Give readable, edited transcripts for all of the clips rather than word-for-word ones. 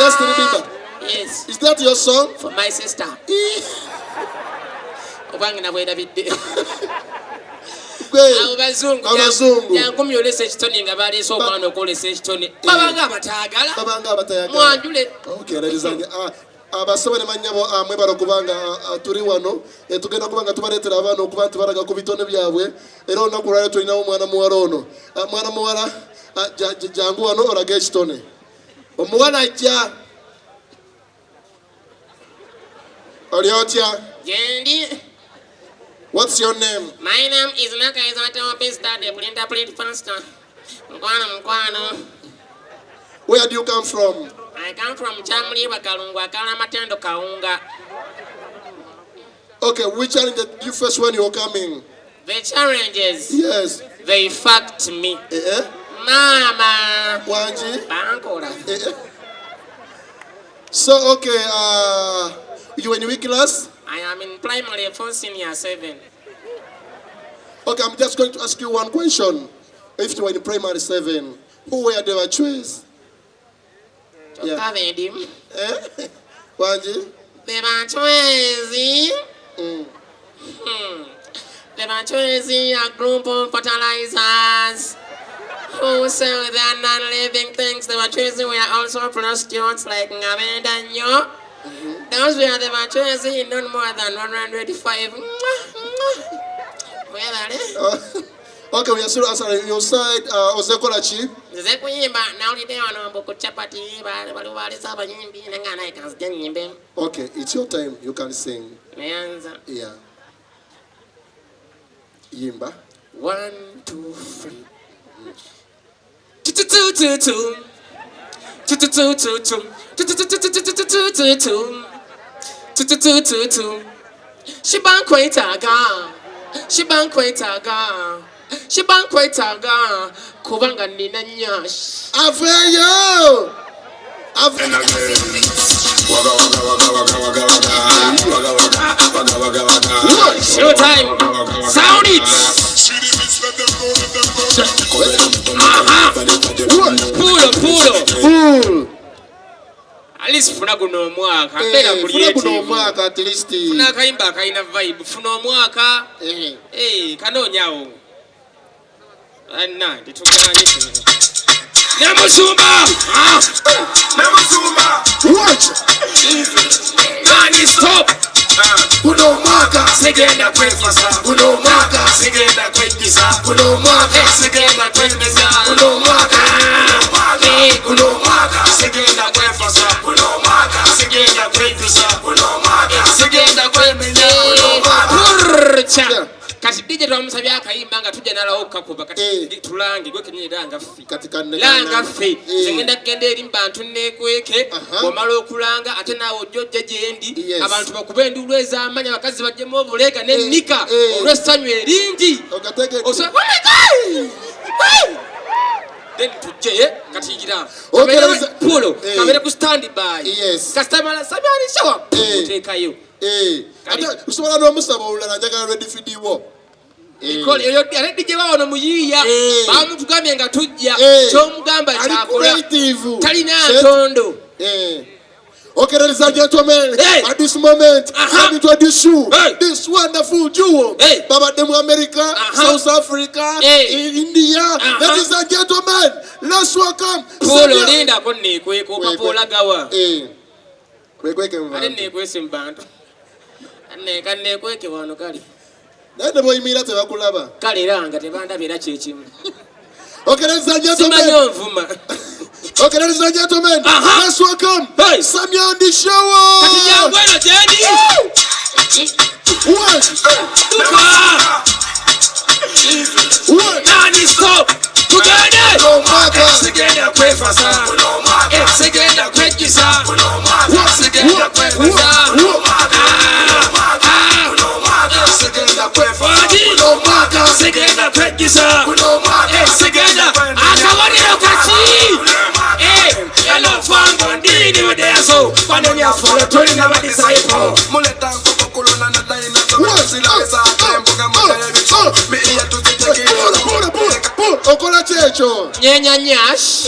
Justin Bieber. Yes. Is that your song? For my sister. Obwange nabwerabidde. Abo bazungu. Abazungu. Jankumye olesa ekitone nga baleese omwana okwolesa ekitone. Babanga abataagala. Babanga abatayagala. Mwanjule. Okay, ladies and abasaba ne bannyabo, mwebale okuba nga tuli wano. Tugenda kuba nga tubaleetera abaana okuba nti balaga ku bitone byabwe, era olunaku lwaliro tulinawo omwana muwala ono. Mwana muwala, jangu wano olage ekitone. Omuwala ajja. Oli otya? Gyendi. What's your name? My name is Nakaiza Pista, the printer print faster. Mukwano, mukwano. Where do you come from? I come from Chamliba Kalungu, Akala Matendo Kaunga. Okay, which challenge did you face when you were coming? The challenges. Yes. They fucked me. Eh, eh? Mama. Wanji? Bankola. Eh, eh. So, okay, you were in which class? I am in primary 4, senior 7. Okay, I'm just going to ask you one question. If you were in primary 7, who were the choice? Yeah. Eh? Wanji? The Bachwezi. The Bachwezi are a group of fertilizers who sell their non-living things. The Bachwezi were also prostitutes like Ngabenda Nyo. Those were the Bachwezi, not more than 105. Mwebale. Okay, we are still answering your side. Ozekola chi? Nze kuyimba nawulidde wano mbu ku chapati waliwo baleese abayimbi naye nga naye kanzije nnyimbe. Okay, it's your time. You can sing. Neyanza. Yeah. Yimba. 1, 2, 3. 2, 2, 2, 2. 2, 2, 2, 2, 2. 2, 2, 2, 2, 2, 2, 2, 2, 2. 2, 2, 2, 2, 2. Shibankwetaga. Shibankwetaga. Shibankwetaga. Kubanga nina nyash. Aveyo! Waga waga waga waga waga waga waga waga waga waga waga. Showtime. Sound it. Aha. Pulo pulo. Full. At least funa guno omwaka. Beera Funa guno creative. omwaka at least. Funa akayimba akalina vibe. Funa omwaka. Kanoonyawo. Anna, tetugaanye. Namusumba! Ah! Namusumba! Watch! Nani stop! Guno omwaka! Sigenda kwefasa. Guno omwaka! Sigenda kwejjusa. Guno omwaka! Sigenda kwemeza. Guno omwaka! Guno omwaka! Sigenda kwefasa. Guno omwaka! Sigenda kwejjusa. Guno omwaka! Sigenda kwemeza. Guno omwaka! Purcha! Kati DJ twamusabye akayimba nga tujja nalawo okukakuba. Kati tulange gwe kenyini langa ffe. Kati kanne Langa kanne. ffe. Nze ngenda kugenda eri mu bantu neekweke. Bw'omala okulanga ate naawe ojja ojja gye ndi. Abantu bakube enduulu ez'amaanyi, abakazi baggyemu obuleega n'ennika olw'essanyu eringi. Ogategedde. Oh my God! Hey! Then tujje, kati yingira. Okay, Kabeere Pulo, kabeere ku stand by. Yes. Kasita mala sabi ali sawa, oteekayo. Ate osobola n'omusaba olulala, njagala ready feed wo. Ikole, eyo ate DJ wa wano muyiiya. Bamutugambye nga tujja. Ky'omugamba Ali kyakola. creative. Talina Set. ntondo. Okay, ladies and gentlemen, Hey. at this moment, Aha. let me introduce you Hey. this wonderful duo. Hey. Babadde mu America, Aha. South Africa, Hey. India. Aha. Ladies and gentlemen, let's welcome Paul Samia- lindako neekweka, opapa olagawa. Wekweke mu Ate bantu. neekwese mu bantu. Ane, kanneekweke wano kale. Naye ne bw'oyimirira tebakulaba. Kale era nga tebandabye era kye kimu. Okay, ladies and gentlemen. Simanyi onvuma. Okay, ladies and gentlemen, Aha. let's welcome Hey. Samia and the Shower. Kati jangu eno gyendi. One, Duka. one. Nani stop. Tugende. Guno omwaka. Sigenda kwefasa. Sigenda kwejjusa. Sigenda kwefasa. Sigenda kwefasa. Guno omwaka. Sigenda kwejjusa. Guno omwaka. Sigenda. Akabonero kaki. Eno fango ndini wedeyaso. Banonya folo tulina ba disciple. Muleta nkoko kuluna na dinosaur. Silabisa emboga mutaya bicho. Miiya tuzitekera. Pula, pula, pula. Okola ki ekyo? Nyenya nyash.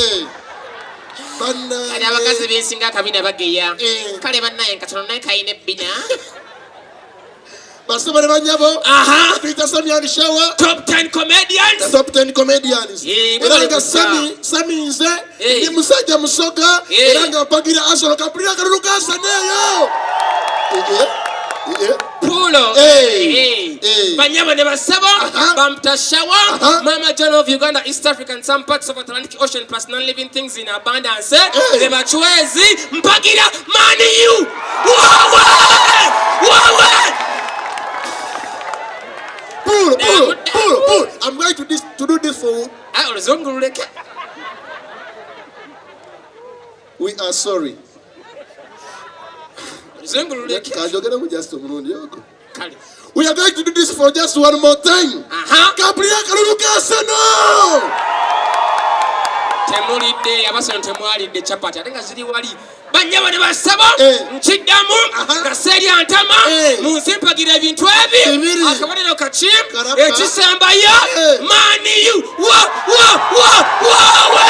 Kale abakazi bensinga akabina bageya. Eh. Kale bannaye katono naye kalina ebbina. Basebo ne banyabo, Aha. tuyita Sami and Shower, Top 10 comedians. top 10 comedians. Eh, Era nga bwe Sami nze Eh. ndi musajja musoga, Eh. era nga mpagira Arsenal. Kampulira akalulu ka Arsenal eyo. Eh, eh, eh. Pulo. Eh. Eh. Eh. Banyabo ne basebo, Aha. bamuta Shower, Aha. Mama John of Uganda, East Africa and some parts of Atlantic Ocean plus non-living things in abundance. Eh. Ne bachwezi mpagira Man U. Wawe! Wawe! Pull, pull, pull, pull. I'm going to do this for Ah, oluzungu luleke. We are sorry. Oluzungu luleke. Kanjogeremu just omulundi ogwo. Kale. We are going to do this for just one more time. Aha. Kampulira akalulu ka Arsenal. Temulidde abasono, temwalidde chapati ate nga ziri wali. Banyabo ne basabo, Eh. nkiddamu Aha. nga seerya ntama Eh. mu nsi, mpagira ebintu ebi Bibiri. akabonero kaki Karapa. ekisembayo. Eh. Man U wa wa wa wawe.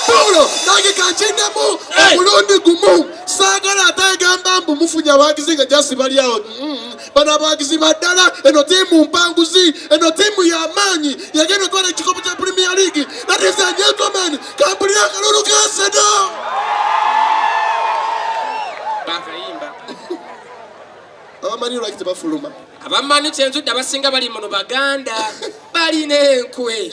Paulo, nange kankiddemu Eh. omulundi gumu. Saagala ate agamba mbu mufunye abawagizi nga jasi bali awo. Bano abawagizi baddala. Eno tiimu mpanguzi, eno tiimu y'amaanyi, yagenda okutwala ekikopo kya Premier League. Ladies and gentlemen, kampulira akalulu ka Arsenal. Bakayimba. Abamanyi lwaki tebafuluma? Abamanyi kyenzudde, abasinga bali muno baganda balina enkwe.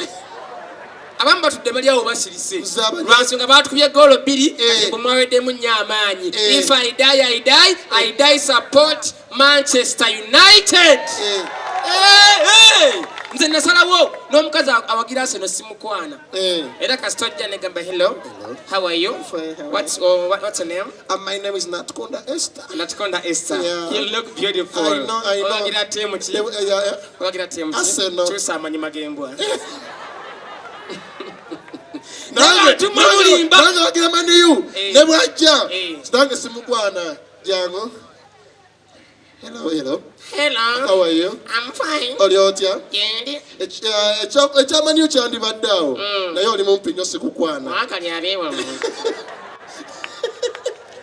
Abamu batudde bali awo basirise Nze abanyi- lwansonga batukubye goolo 2. Eh. Kati mwaweddemu nnyo amaanyi. Eh. If I die, I die, I die support Manchester United. Eh. Eh, eh. Nze nasalawo n'omukazi awagira Arsenal simukwana. Eh. Era kasita ojja negamba, "Hello, how are you?" Fine, how are What's your name? And my name is Natkonda Esther. Natkonda Esther. Yeah. You look beautiful. I know, I know. Owagira teemu ki? Eh, yeah, yeah. Owagira teemu ki? Arsenal. Kyusa amanyuma g'embwa. Nange Abantu mwe mulimba. nange wagira Man U. Eh. Ne bwajja Eh. nange simukwana. Jangu. Hello, hello. Hello. How are you? I'm fine. Oli otya? Gyendi. Ekya Man U kyandibadde awo, naye oli mumpi nnyo, sikukwana. Mwakali abeewammwe.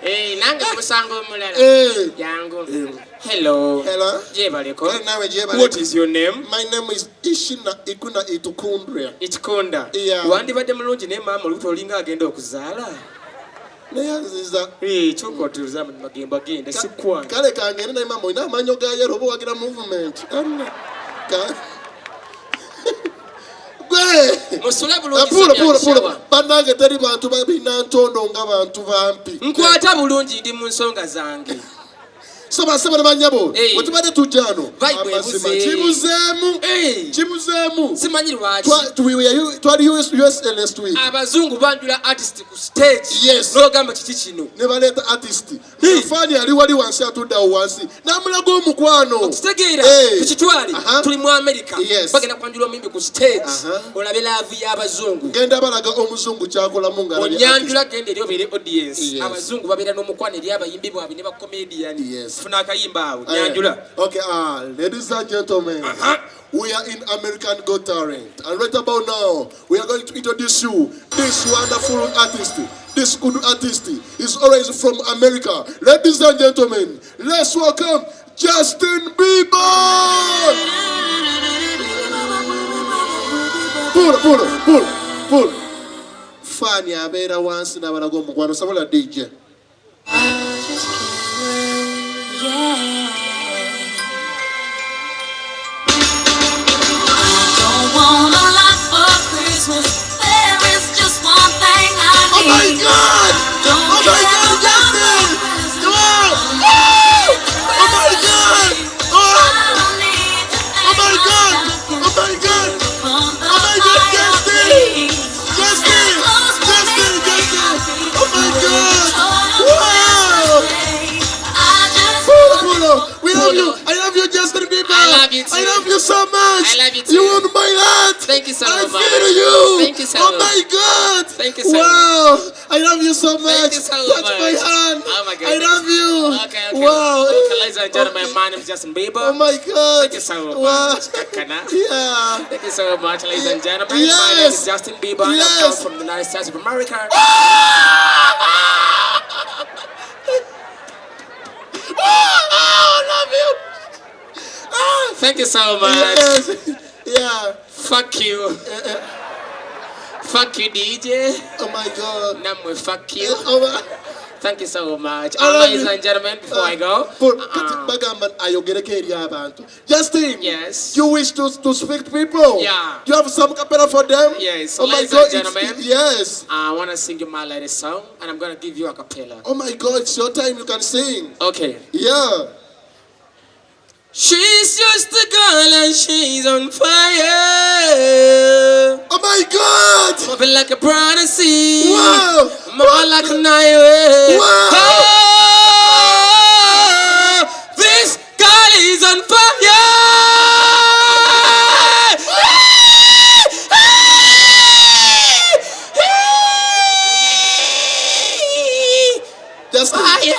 Eh, nange musango omulala. Eh. Jangu. Eh. Hello. Hello. Gyebaleko. Kale naawe gyebale. What is your name? My name is Ishina Ikuna Itukundria. Ikikonda. Yeah. Wandibadde mulungi naye maama olubuto olinga agenda okuzaala. Naye nziza. Eh, kyuka otuuze amanyuma g'embwa, genda sikwana. Kale kangende, naye maama olina amanyo ga yero oba owagira movement. Anna. Gwe. Musule bulungi. Pulo, Sonia pulo, pulo. Shawa. Bannange, teri bantu babina ntondo nga bantu bampi. Nkwata bulungi, ndi mu nsonga zange. So basebo ne banyabo, Eh. bwe tubadde tujja ano, Vibe amazima ebuze. kibuzeemu, Eh. kibuzeemu. Simanyi lwaki. Twali USA last week. Abazungu banjula artist ku stage. Yes. N'ogamba kiki kino? Ne baleeta artist. Hey. Faani ali wali wansi, atudde awo wansi, n'amulaga omukwano. Kitegeera Eh. tukitwale. Aha. Tuli mu America. Yes. Bagenda kwanjula omuyimbi ku stage. Aha. Olabe love y'abazungu. Ngenda balaga omuzungu kyakolamu nga alabye Onyanjula, genda eri obeere audience. Yes. Abazungu babeera n'omukwano eri abayimbi bwabwe ne bacomedian. Yes. Funa akayimba awo. artist. Nyanjula. Okay, ladies and gentlemen, we are in American Got Talent, and right about now, we are going to introduce you this wonderful artist. This good artist is always from America. Ladies and gentlemen, let's welcome Justin Bieber. Pull, pull, pull, pull. Faani abeera wansi n'abalaga omukwano. Sobola DJ. I just can't wait, yeah. I don't want a lot for Christmas. There is just one thing I Oh my need. God! Don't Oh my care God, about Justin! the presents. Come on! Oh my God! Oh! I don't need to Oh my hang my God! stocking Oh my God! from the Oh my God, Justin! fireplace. Justin! Santa Claus will Justin! make me Justin! happy Oh my with God! a toy on Wow! Christmas Day. I just Pulo, want pulo! We have love you. go. I love you, Justin Bieber. I love you too. I love you so much. I love you too. You own my heart. Thank you so I much. feel you. Thank you so Oh much. my God. Thank you so Wow. I love you so much. Thank you so Touch much. my hand. Oh my I goodness. love you. Okay, okay. Wow. Okay, ladies and gentlemen, my name is Justin Bieber. Oh my God. Thank you so Wow. much. Kakana. Yeah. Thank you so much, ladies and gentlemen. My name Yes. is Justin Bieber. and Yes. I come from the United States of America. Oh, I love you. Ah. Thank you so much. Yes. Yeah. Fuck you. Fuck you, DJ. Oh my God. Namwe, fuck you. Oh my. Thank you so much. I love Ladies you. and gentlemen, before I go, Kati bagamba ayogereko eri abantu. Justin, Yes. you wish to speak to people? Yeah. You have some cappella for them? Yes. Oh my Ladies God. and gentlemen. Yes. I want to sing you my latest song, and I'm going to give you a cappella. Oh my God, it's your time. You can sing. Okay. Yeah. She's just a girl and she's on fire. Oh my God. Moving like a brown sea. Wow. More like an highway. Wow. Oh, this girl is on fire. Justin. Fire.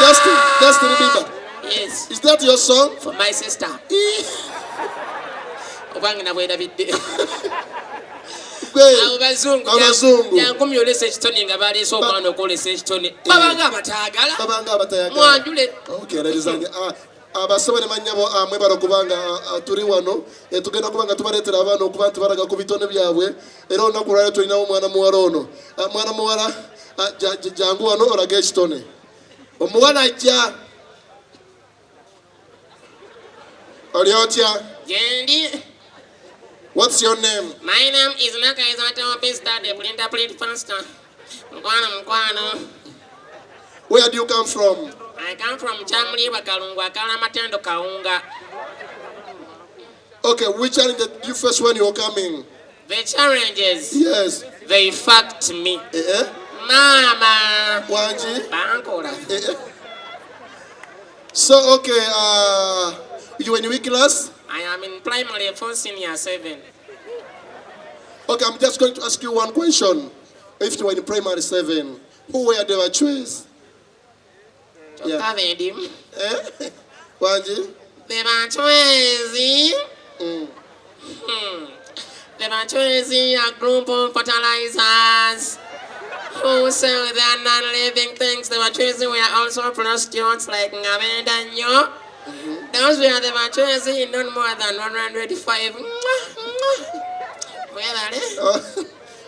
Justin. Justin Bieber. Yes, Is that your song? for my sister. Obwange nabwerabidde. Gwe. Abo bazungu. Abazungu. Jankumye olesa ekitone nga baleese omwana okwolesa ekitone. Babanga abataagala. Babanga abatayagala. Mwanjule. Okay, ladies and abasebo ne bannyabo, mwebale okubanga tuli wano. Tugenda kuba nga tubaleetera abaana okuba nti balaga ku bitone byabwe, era olunaku lwaliro tulinawo omwana muwala ono. Mwana muwala, jangu wano olage ekitone. Omuwala ajja. Oli otya? Gyendi. What's your name? My name is Nakaizata Pista, the printer print faster. Mukwano, mukwano. Where do you come from? I come from Chamliwa Kalungu, Akala Matendo Kaunga. Okay, which challenge did you face when you were coming? The challenges, Yes. they fucked me. Eh, eh? Mama. Wangi? Bankola. Eh, eh. So, okay, you were in which class? I am in primary 4, senior 7. Okay, I'm just going to ask you one question. If you were in primary 7, who were the choice? Yeah. Kyokka bendimu. Eh? Wangi? The Bachwezi. The Bachwezi are a group of fertilizers who sell their non-living things. The Bachwezi were also prostitutes like Ngabenda Nyo. Those were the Bachwezi, not more than 105. Webale.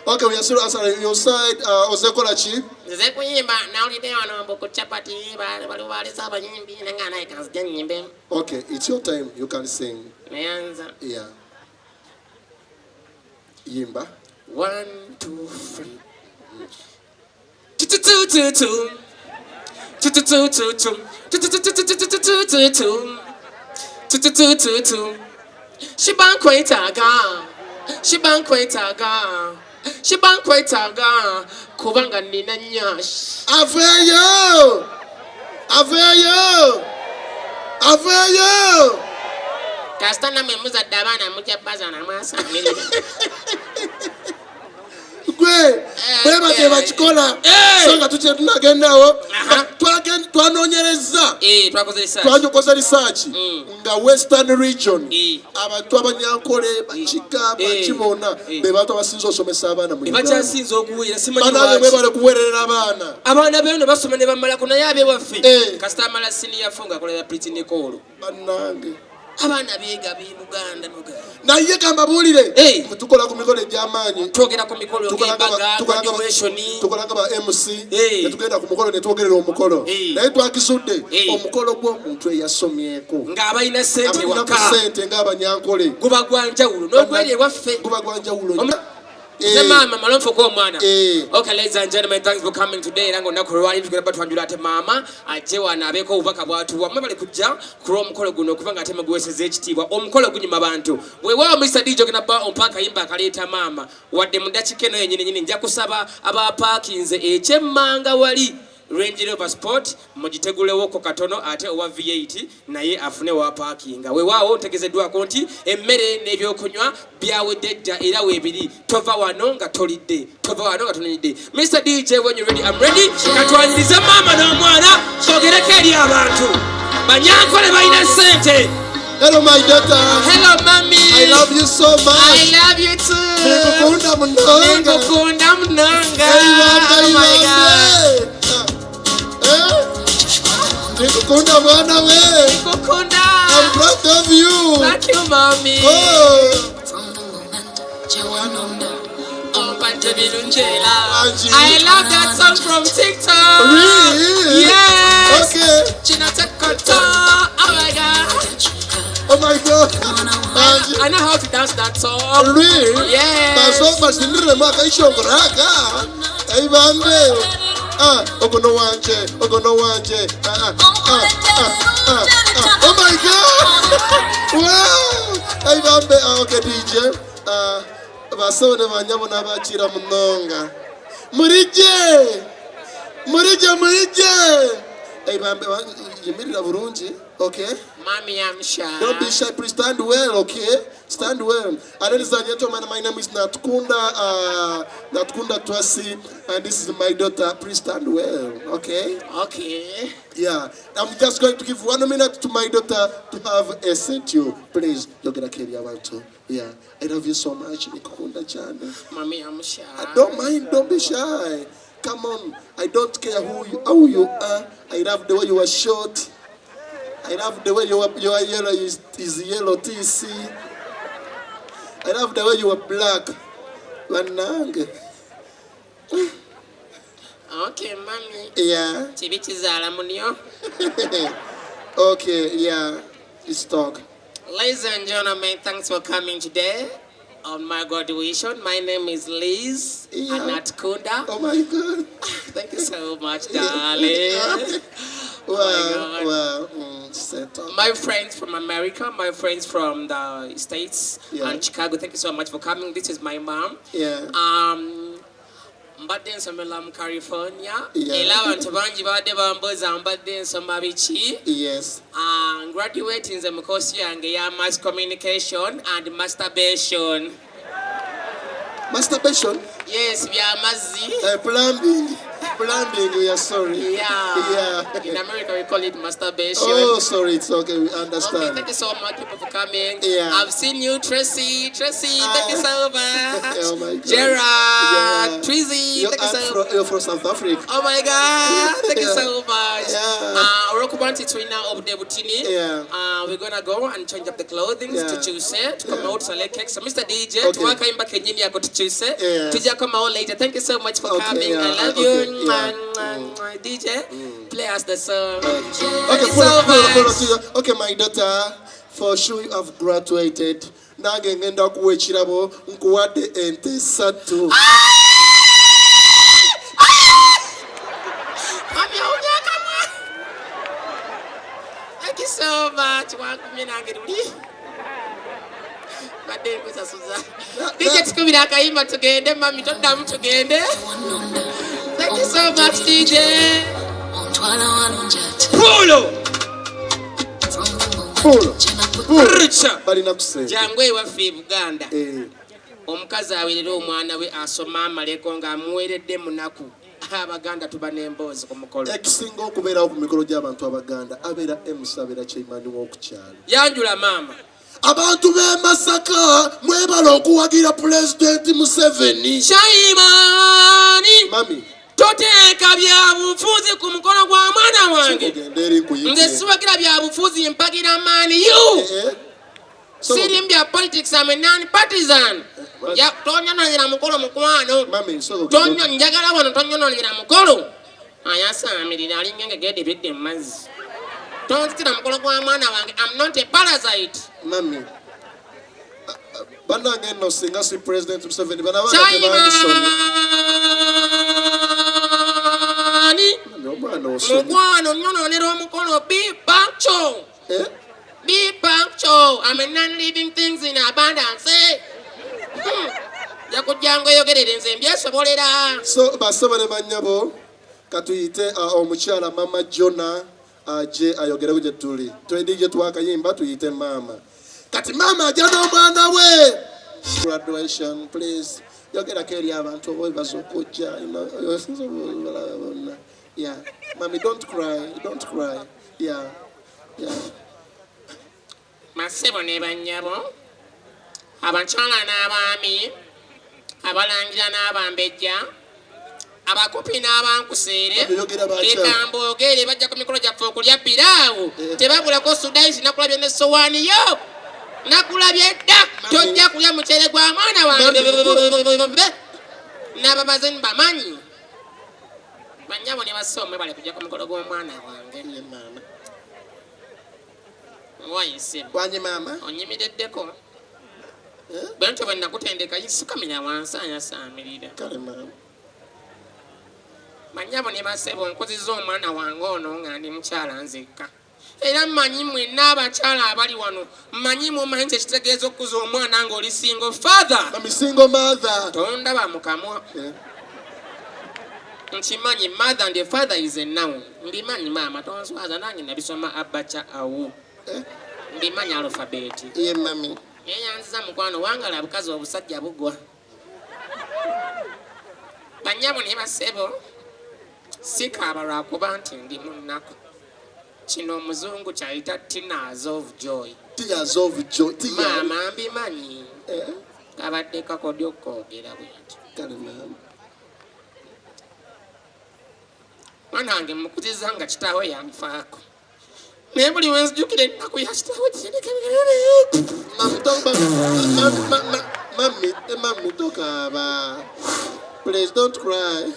Okay, we are still answering. You said, ozekola ki? Nze kuyimba, nawulidde wano mbu ku chapati waliwo baleese abayimbi, nange naye kanzije nnyimbe. Okay, it's your time. You can sing. Neyanza. Yeah. Yimba. 1, 2, 3. Two, two, two, two, two. Two, two, two, two, two. Two, two, two, two, two, two, two, two, two, two. Two, two, two, two, two. She bankwetaga. She bankwetaga. She bankwetaga. Kubanga nina nyash. Aveyo! Aveyo! Aveyo! Kasita nammwe muzadde abaana mujja bazaala mwasamirira. Gwe bwe batyo bakikola. Eh. So nga tukye tunagendawo, Aha. twanoonyereza. Eh, twakoze research. Twakoze research nga Western Region, Eh. abantu abanyankole, bakiga, Eh. baki bonna Eh. be bantu abasinze osomesa abaana mu Uganda. Bakyasinze okuwera, simanyi Banange, lwaki. mwebale kuweerera abaana. Abaana beno basoma ne bamalako, naye abewaffe Eh. kasita amala senior four ng'akolera pritinikolo. Bannange, Abaana beega b'e Buganda noga. Naye kambabuulire, Eh. tukola ku mikolo egy'amaanyi. Twogera ku mikolo ng'embaga, graduation. Tukola nga ba MC, Eh. netugenda ku mukolo netwogerera omukolo, Eh. naye twakisudde Eh. omukolo gw'omuntu eyasomyeko, Ng'abalina ssente abalina ku waka, ssente ng'abanyankole, guba gwa njawulo n'ogweri ewaffe. Guba gwa njawulo. Nze maama mala nfuka omwana. Eh. Okay, ladies and gentlemen, thanks for coming today. Era ng'olunaku lwali tugenda batwanjula ate maama ajje wano abeeko obubaka bw'atuwa. Mwe bali kujja ku lw'omukolo guno kubanga ate muguweeseza ekitiibwa. Omukolo gunyuma bantu. Weewaawo Mr. DJ ogenda bba ompa akayimba akaleeta maama. Wadde mu ddakiika eno yennyini nnyini nja kusaba abapaakinze ekyemmanga wali. Range Rover Sport mugitegulewoko katono ate owa V8 naye afune wa parkinga. Weewaawo ntegezeddwako nti emmere n'ebyokunywa byawedde dda era weebiri. Tova wano nga tolidde, tova wano nga tonidde. Mr DJ, when you ready, I'm ready. Katwanirize maama n'omwana twogereko eri abantu. Banyankole balina ssente. Hello my daughter. Hello mommy. I love you so much. I love you too. Nikukunda munonga. Nikukunda munonga. Hey, bamba, Oh my God. Eh? Nikukunda mwana we. Nikukunda. I'm proud of you. Thank you mommy. Oh. From the moment gye wanonda Ompante birungi era. Angie. I love that song from TikTok. Really? Yes. Okay. Chinatekota. Oh my God. Oh my God. Angie. I know how to dance that song. Really? Yes. Basoma sinire mwaka ishongoraka. Hey bambe. Ah, ogono wanje, ogono wanje. Ah, ah, ah, ah, ah, ah. Oh my God. Wow. Hey bambe. Ah, okay DJ. Ah, basebo ne banyabo n'abakira munonga. Murije. Murije, murije. Hey bambe, yimirira bulungi. Okay. Mommy, I'm shy. Don't be shy, please stand well, okay? Stand well. And ladies and gentlemen, my name is Natkunda Twasi, and this is my daughter. Please stand well, okay? Okay. Yeah. I'm just going to give 1 minute to my daughter to have a set you. Please, look at Kelly abantu. Yeah. I love you so much. Nikukunda chane. Mommy, I'm shy. I don't mind, don't be shy. Come on. I don't care how you are. I love the way you are short. I love the way your yellow is yellow TC. I love the way you are black. Banange. Okay, mommy. Yeah. Kibi kizaala munyo. Okay, yeah. It's talk. Ladies and gentlemen, thanks for coming today on my graduation. My name is Liz Yeah. Anatkunda. Oh my God. Thank you so much, darling. Wow, God. wow. Set up. My friends from America, my friends from the States Yeah. and Chicago, thank you so much for coming. This is my mom. Yeah. Mbadde nsomera mu California. Yeah. Era abantu bangi babadde bambuuza mbadde nsoma biki. Yes. Graduate nze mu course yange ya mass communication and masturbation. Masturbation? Yes, bya mazzi. Plumbing. Plumbing, we are sorry. Yeah. Yeah. In America we call it masturbation. Oh, sorry, it's okay, we understand. Okay, thank you so much people for coming. Yeah. I've seen you, Tracy. Tracy, thank you so much. Oh my God. Gerard, Yeah. Trizzy, You're thank you so much. You're from South Africa. Oh my God, thank you Yeah. so much. Yeah. Olwokuba nti tulina obudde butini. Yeah. We're gonna go and change up the clothing Yeah. to tukyuse, tukomewo tusale cake. So Mr. DJ, Okay. tuwe akayimba kennyini ako tukyuse. Yeah. Tujja komawo later. Thank you so much for Okay, coming. yeah. I love Okay, you. yeah. Mwah, mwah, mwah. DJ, play us the song. Okay, Thank you so much. Okay, my daughter, for sure you have graduated. Nange ngenda kuwa ekirabo nkuwadde ente ssatu. Mami, awunyakamwa. Thank you so much. Wankumye nange luli. Badde nkusasuza. DJ tukubira akayimba tugende, mami toddamu tugende. Thank you so much, DJ. Ontwala walungi ate. Pulo. From the moment Pulo. gye naku- Pulo. Richa. Balina kusente. Jangu ewaffe e Buganda. Eh. Omukazi aweerera omwana we asoma amaleko ng'amuweeredde munaku. Abaganda tuba n'emboozi ku mukolo. Ekisinga okubeerawo ku mikolo gy'abantu Abaganda abeera MC, abeera chairman w'okukyalo. Yanjula maama. Abantu b'e Masaka mwebale okuwagira Pulezidenti Museveni. Chairman! Mami. Toteeka bya bufuzi ku mukono gwa mwana wange. Ogende eri nkuyite. Nze siwagira bya bufuzi, mpagira maani you. Siri bya politics, I'm a non-partisan. Ja, tonyononera mukolo mukwano. Mami, soko Tonyo njagala wano tonyononera mukolo. Ayasaamirira alinga engege ebidde mu mazzi. Tonzitira mukolo gwa mwana wange. I'm not a parasite. Mami. Bannange nno singa si President Museveni, bano abaana tebandisomye. Chairman! Mami, omwana osomye. Mukwano nyononera omukolo, be punctual. Eh? Be punctual. I'm a non-living things in abundance. Yakujja ngoyogerere nze mbyesobolera. So basebo ne bannyabo, Katuyite omukyala Mama Jona aje ayogereko gye tuli. Twedi gye twakayimba tuyite maama. Kati maama ajja n'omwana we. Graduation please. Yogerako eri abantu oba obebaza okujja. You know, obalaba bonna. Yeah. Mommy don't cry. Don't cry. Yeah. Yeah. Bassebo ne bannyabo, abakyala n'abaami, abalangira n'abambejja, abakopi n'abankuseere, Oyogera bakyala. leka mboogere, bajja ku mikolo gyaffe okulya piraawo, Eh. tebabulako sudaisi. Nakulabye n'essowaani yo, nakulabye dda, tojja kulya muceere gwa mwana wange. Mami. N'ababaze bamanyi. Bannyabo ne bassebo, mwebale kujja ku mukolo gw'omwana wange. Ye maama. Wayise. Wanyi maama. Onyimiriddeko. Eh? Bwe ntyo bwe nakutendeka, sukamira wansi ayasaamirira. Kale maama. Bannyabo ne basebo, nkuzizza omwana wange ono nga ndi mukyala nzekka, era mmanyi mwenna abakyala abali wano mmanyi mumanyi kyekitegeeza okukuza omwana ng'oli single father. Mami single mother. Tondaba mu kamwa. Eh? Nkimanyi mother and father is a noun. Mbimanyi maama, tonswaza, nange nabisoma abacha awu. Eh? Mbimanyi alphabet. Ye mami. Neyanziza mukwano, wangala bukazi obusajja bugwa. Bannyabo ne basebo, sikaaba lwakuba nti ndi mu nnaku. Kino omuzungu kyayita tears of joy. Tears of joy. Tears. Maama mbimanyi. Eh? Kabadde kakodyo okwogera bwenti. Kale maama. Mwana wange mukuziza nga kitaawe yanfaako, naye buli wenzijukira ennaku ya kitaawe. Mami, don't, mami, mami, mami, mami, mami, tokaaba. Please don't cry.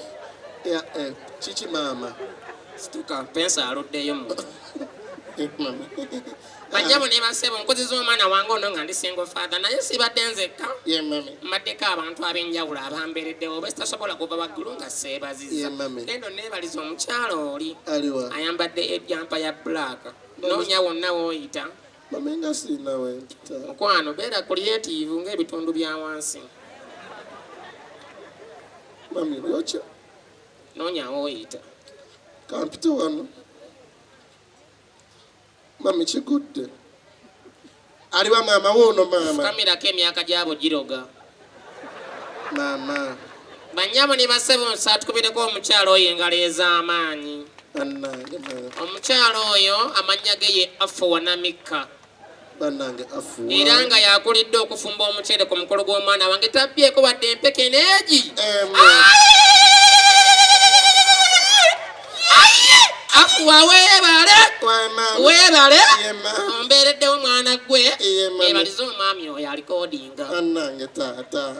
Yeah, eh, chichi mama. Situka, pensa aluddeyo mu. Eh, mami. Bannyabo ne basebo, nkuziza omwana wange ono nga ndi single father, naye sibadde nzekka. Yeah, mami. Mbaddeko abantu ab'enjawulo abambeereddewo oba sitasobola kuva waggulu nga seebazizza. Yeah, mami. Gendo neebaliza omukyalo oli Aliwa. ayambadde ejjampa ya black, noonya wonna wooyita. Mami nga sirina we mpita. Mukwano, beera creative ng'ebitundu bya wansi. Mami, lwokya. Noonya wooyita. Kampite wano. Mami kigudde. Aliwa maama wuuno maama. Kamirako emyaka gyabo giroga. Maama. Bannyabo ne basebo, nsaatukubireko omukyalo oyo engalo ez'amaanyi. Bannange maama. Omukyalo oyo amannya ge ye Afu Wanamikka. Bannange afuwa. Era nga yakulidde okufumba omuceere ku mukolo gw'omwana wange, tabbyeko wadde empeke n'egi. Afuwa, weebale. Wa maama. Weebale. Ye maama. Ombeereddewo mwana gwe. Ye mama. Ebalize omwami oyo alikodinga. Bannange taata.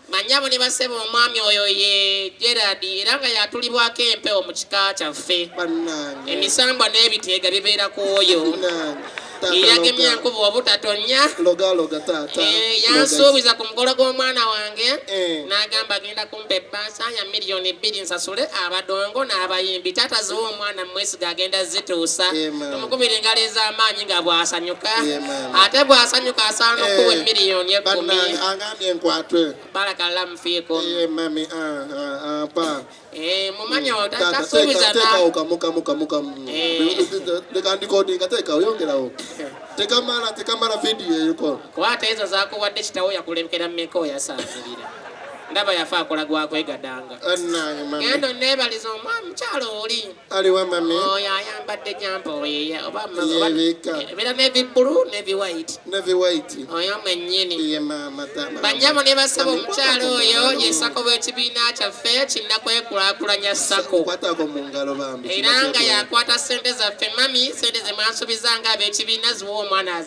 Bannyabo ne basebo, omwami oyo ye Gerard, era nga yatulibwako empewo mu kika kyaffe. Bannange. Emisambwa n'ebiteega bibeera ku oyo. Bannange. Taata Eyagemya loga. enkuba obutatonya. Loga loga taata. Eh, Loga. yansuubiza ku mukolo gw'omwana wange Eh. n'agamba agenda kumpa ebbaasa ya 2 miliyoni nsasule abadongo n'abayimbi. Taata ziwa omwana mwesiga, agenda zituusa. Eh, mama. Tumukubira engalo ez'amaanyi nga bw'asanyuka. Eh, mama. Ate bw'asanyuka asaana okuwa Eh, 10 miliyoni. Bannange agambye nkwatwe. Barakallahu fiikum. Ye mami ah ah ah pa. Eh, mumanyi Taata tasuubiza teeka teekawo kamu kamu kamu kamu. Eh. Leka ndikodinga, teekawo, yongerawo. Tekamala tekamala video eriko. Kwata ezo zakuwadde kitawo yakulekera mmeka oyasaazirira. Ndaba yafa akola gwakwegadanga. Bannange mami. Genda oneebaliza omwami mukyalo oli. Aliwa mami. Oyo ayambadde jampa oyo oba Yeebika. ebeera n'ebibbulu n'ebiwayiti. Nevi white. Oyo mwennyini. Ye maama taata. Bannyabo ne basaba, Mami, omukyalo kwatako mu oyo ngalo. ye SACCO bw'ekibiina kyaffe kinakwekulaakulanya SACCO. Kwatako mu ngalo bambi. Era nga yakwata ssente zaffe. Mami, ssente ze mwansuubiza nga ab'ekibiina ziwa omwana.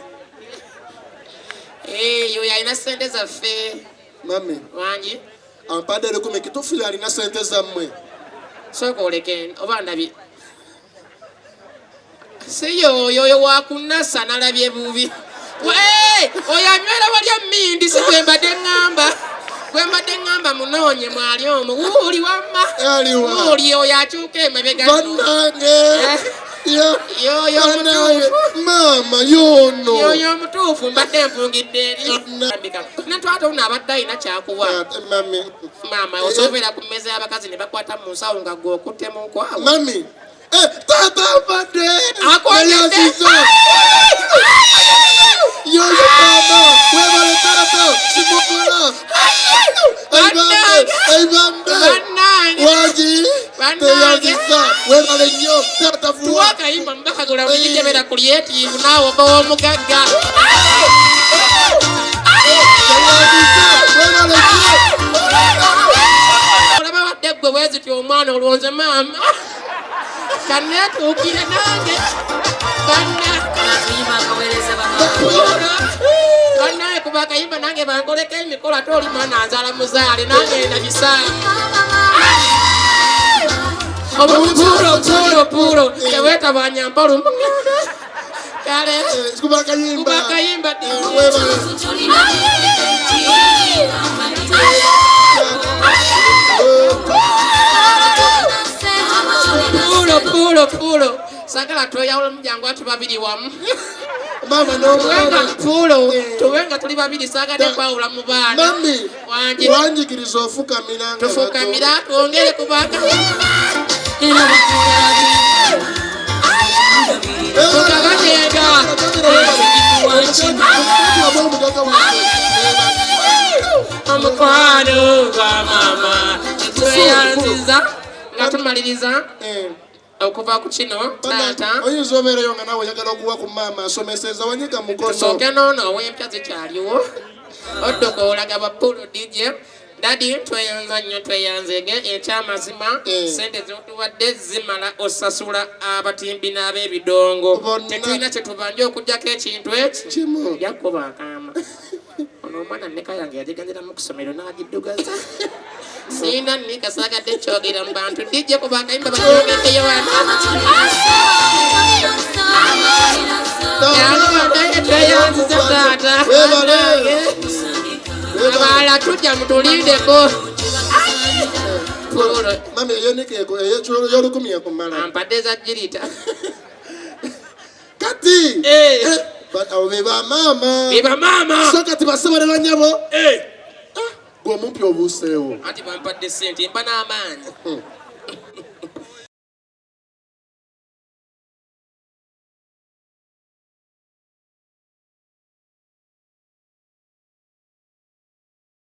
Eh, oyo alina ssente zaffe. Mami, Wangi. Ampadde 1000 kituufu alina ssente zammwe. Sooka oleke oba ndabye si yoyo oyo wakunasa nalabye bubi. Oyo anywera wali emindi, si gwe mbadde ŋŋamba, gwe mbadde ŋŋamba munoonye mwali omwo wuuli wamma. Aliwa? Wuuli oyo akyuka emabega. Bannange. Eh. Yo. Yoyo Bannange. mutuufu. Maama. Maama yoono. Yoyo omutuufu mbadde nvungidde eri. Nantwata ono abadde alina kyakuwa. Mami. Maama osobeera ku mmeeza y'abakazi ne bakwata mu nsawo nga gwe okutte mu nkwawa. Mami. Eh, taata mbadde. Akwongedde. Yoyo maama. Webale taata. Simugula. Aibambe. Bannange. Wangi. Bannange. Teyanziza. Webale nnyo. Taata fuwa. Tuwa akayimba mubaka gula bulijjo beera creative naawe oba w'omugagga. Teyanziza. Webale nnyo. Olaba badde ggwe bwezityo omwana olwonze maama. Kaneetuukire nange. Banna. Bannaye kuba akayimba nange bankoleko emikolo ate oli mwana nzala muzaale nange ndabisaamu. Obupuulo puulo puulo teweetabanya mpalumu. Kale. Kuba akayimba. Kuba akayimba. Webale. Puulo puulo puulo sagala tweyawula mujangu ati babiri wamu. Maama Tuwenga n'omwana. puulo tuwenga tuli babiri sagadde kwawula mu baana. Mami. Wangi. Wanjigiriza ofukamira nga Tufukamira twongere kubaka. Tukabanyenga. Omukwano gwa maama tweyanziza nga tumaliriza okuva ku kino taata. Oyinza obeereyo nga naawe oyagala okuwa ku maama asomeseza wanyiga mukono. Tusooke noono ow'empya zikyaliwo odduka olaga ba Pulu DJ dadi tweyanza nnyo tweyanzege ekyamazima sente zotuwadde zimala osasula abatimbi n'ab'ebidongo tetulina kyetubanja okugyako ekintu eki kimu yakuba akaama ono omwana nneka yange yagiganziramu ku ssomero n'agiddugaza sirina nnika saagadde kyogera mu bantu DJ kuba akayimba bakyogeddeyo wano tweyanziza taata abalala tujja mutulindeko Mami eyonika ey'olukumi ekumala. Ampadde za jirita. Kati abo be bamaama. Be bamaama. So kati basebo ne bannyabo. Gwe omumpi obuuseewo. Anti bampadde ssente mba n'amaanyi.